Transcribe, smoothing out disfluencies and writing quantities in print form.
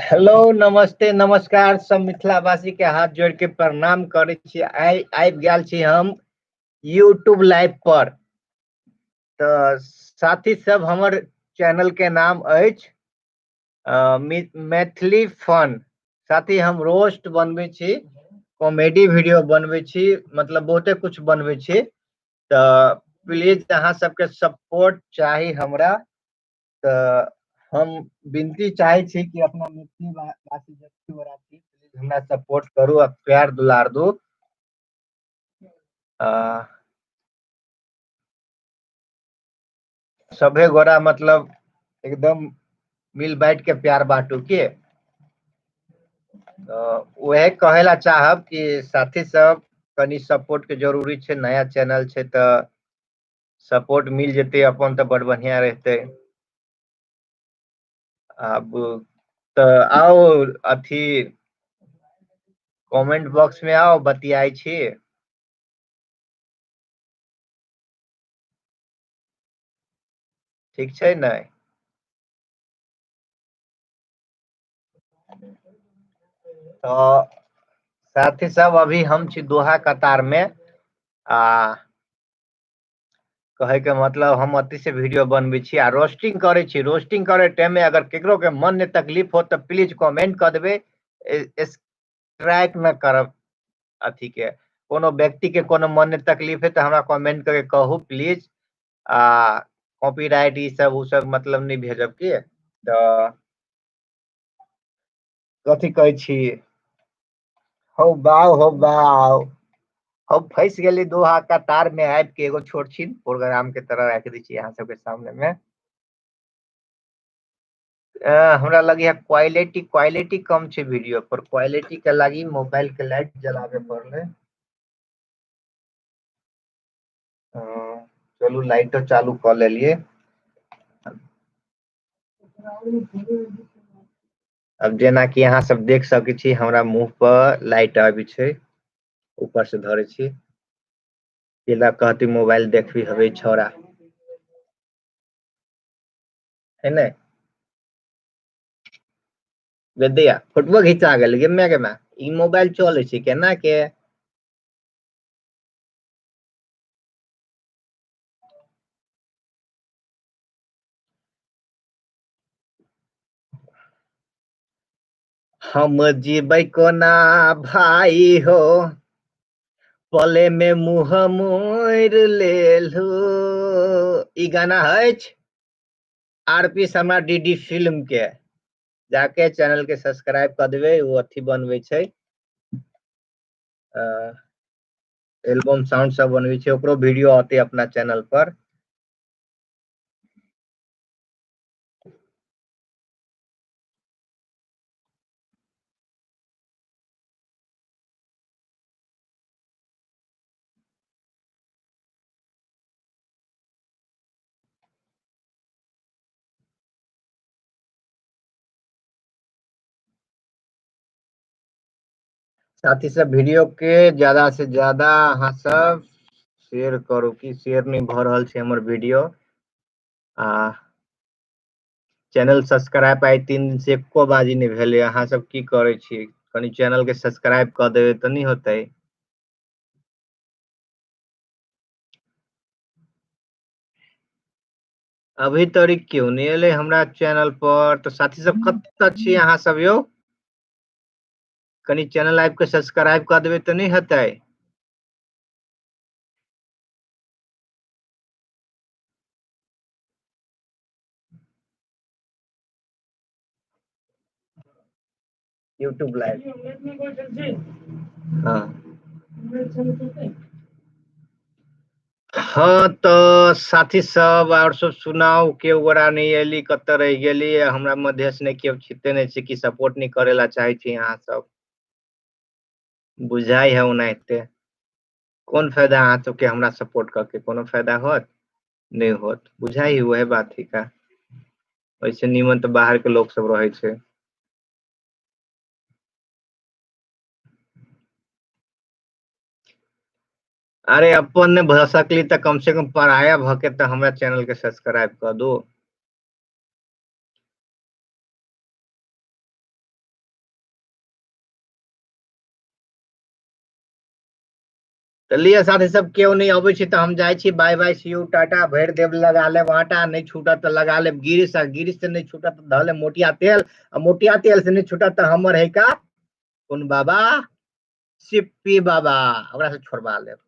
Hello, नमस्ते, नमस्कार सब मिथिलावासी के हाथ जोड़ के प्रणाम करै छी। आइ आबि गेल छी हम यूट्यूब लाइव पर। तऽ साथी सब, हमर चैनल के नाम अछि मैथिली फन। साथी, हम रोस्ट बनबै छी, कॉमेडी वीडियो बनबै छी, मतलब बहुते कुछ बनबै छी। तऽ प्लीज अहाँ सबके सपोर्ट चाही हमरा। तऽ हम विनती चाहै छी कि अपना मैथिली भाषी जते गोरा छी, प्लीज हमरा सपोर्ट करू आ प्यार दुलार दू। सभे गोरा मतलब एकदम मिल बैठ के प्यार बांटू के। तऽ वएह कहे ला चाहब कि साथी सब कनि सपोर्ट के जरूरी छै, नया चैनल छै तऽ सपोर्ट मिल जेतै अपन तऽ बड़ बढ़िया रहतै। आब तऽ आउ अथी कमेंट बॉक्स में आउ, बतियाइ छी। ठीक छै ने? तऽ साथी सब, अभी हम छी दोहा कतार में। आ कहे के मतलब हम अथी से वीडियो बनबै छी आ रोस्टिंग करै छी। रोस्टिंग करे टाइम में अगर केकरो के मन में तकलीफ हो तऽ प्लीज कमेंट कऽ देबै, स्ट्राइक न करब अथी के। कोनो व्यक्ति के कोनो मन में तकलीफ है तऽ हमरा कमेंट करके कहू प्लीज। आ कॉपीराइट ई सब उ सब मतलब नहि भेजब के। तऽ कथी कहै छी? हौ बाउ, हौ बाउ, हम फंसि गेली दोहा कतार में आबि के एगो छोट छीन प्रोग्राम के तरह राखि दै छी अहाँ सबके सामने में। हमरा लगैया क्वालिटी कम छै वीडियो पर, क्वालिटी के लागी मोबाइल के लाइट जलाबे पड़ले। चलू लाइटो चालू कऽ लेलिए। अब जेना कि अहाँ सब देख सकै छी हमरा मुँह पर लाइट आबि छै, ऊपर से धरे छी। केला कहती मोबाइल देखबी हवे छौड़ा है ने? बेदिया फोटो घिचा गेल गे my गे my, ई मोबाइल चलै छै केना के? हम जीबै कोना भाई हो, पले में मुँह मोड़ लेलू। ई गाना अछि R P Sharma D film के। जाके चैनल के सब्सक्राइब कऽ देबै, ओ अथी बनबै छै, एल्बम साउंड सब बनबै छै, ओकरो वीडियो औते अपना चैनल पर। साथी सब वीडियो के ज्यादा से ज्यादा अहाँ सब शेयर करू, कि शेयर नहीं भऽ रहल छै हमर वीडियो। आ चैनल सब्सक्राइब आइ 3 दिन से एको बाजी नहीं भेलै। अहाँ सब की करै छी? कनि चैनल के सब्सक्राइब कऽ देबै तऽ नहीं होतै? अभी तक क्यों नहीं एलै हमरा चैनल पर? तऽ साथी सब कतऽ छी अहाँ सब यौ? कनि चैनल आबि के सब्सक्राइब कऽ देबै तऽ नहीं हेतै? YouTube live. हाँ हाँ, तऽ साथी सब और सब सुनाउ, केओ गोरा नहीं एली, कतऽ रहि गेली? हमरा मध्यस ने केओ छिते नहीं छै कि सपोर्ट नहीं करे ला चाहे छी अहाँ सब? बुझाइ है ओनाहिते। कोन फायदा अहाँ सबके हमरा सपोर्ट करके? कोनो फायदा होत? नहीं होत। बुझाइ है वएह बात है का। वैसे नीमन तऽ बाहर के लोक सब रहै छै। अरे अपन ने भऽ सकली तऽ कम से कम पराया भऽ के तऽ हमरा चैनल के सब्सक्राइब कऽ दू। तऽ लिअ साथी सब, केओ नहि अबै छै तऽ हम जाइ छी। Bye bye, see you, tata. भरि देब लगा लेब आटा, नहि छूटत तऽ लगा लेब गिरिस, आ गिरिस से नहि छूटत तऽ धऽ लेब मोटिया तेल, आ मोटिया तेल से नहि छूटत तऽ हमर हैका कोन बाबा, सिप्पी बाबा, ओकरा से छोड़बा लेब।